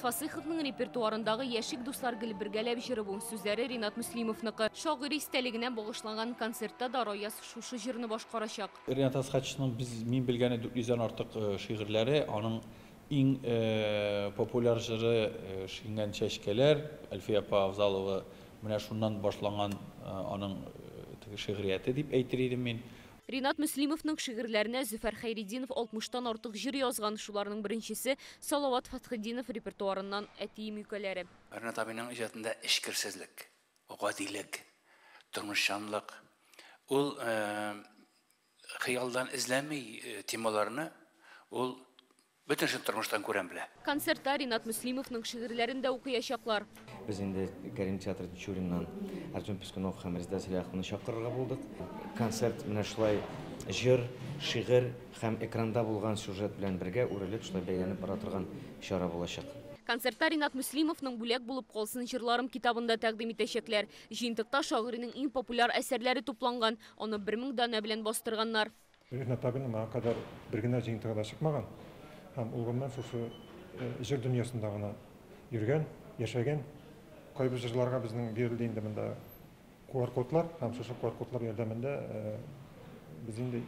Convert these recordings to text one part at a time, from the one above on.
Фасыйховның репертуарындагы Яшик дуслар гел бергәләп җыры бу. Сүзләре Ринат Мөслимовныкы. Шагыйрь истәлегенә багышланган концертта да Раяз шушы җырны башкарачак. Ринат Асхачның без мин белгәне 400 дән артык шигырьләре, аның иң популяр җыры Шиңгән чәчкәләр, Әлфия апа Авзалова, менә шуннан башланган аның теге шигърияте дип әйтер идем мин. Ринат Мөслимовның шигырьләренә Зөфәр Хәйретдинов 60-тан артык җыр язган. Шуларның беренчесе Салават Фәтхетдинов репертуарыннан Әтием юкәләре. Ринат абыйның иҗатында эчкерсезлек, гадилек, тормышчанлык. Ул хыялдан эзләми темаларны, ул бөтен эшен тормыштан күрәм белә. Концертта Ринат Мөслимовның шигырьләрен дә укыячаклар. Без инде Кәрим театры Тинчуриннан Артем Пискунов һәм Резеда Сәлахованы чакырырга булдык. Концерт менә шулай җыр, шигырь һәм экранда булган сюжет белән бергә үрелеп, шулай бәйләнеп бара торган чара булачак. Концертта Ринат Мөслимовның Бүләк булып калсын җырларым китабын да тәкъдим итәчәкләр. Җыентыкта шагыйрьнең иң популяр әсәрләре тупланган. Аны 1000 данә белән бастырганнар. Ринат абыйның моңа кадәр бер генә җыентыгы да чыкмаган. Һәм ул гомумән шушы җыр дөньясында гына йөргән, яшәгән. Кайбер җырларга безнең бирелде инде монда QR-кодлар, һәм шушы QR-кодлар ярдәмендә без инде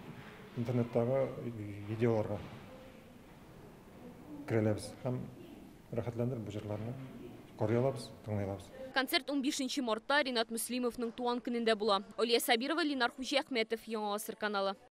интернеттагы видеоларга керәләбез һәм рәхәтләндереп бу җырларны карый алабыз, тыңлый алабыз. Концерт 15 мартта Ринат Мөслимовның туган көнендә була. Алия Сабирова, Ленар Хуҗиәхмәтов, Яңа Гасыр каналы.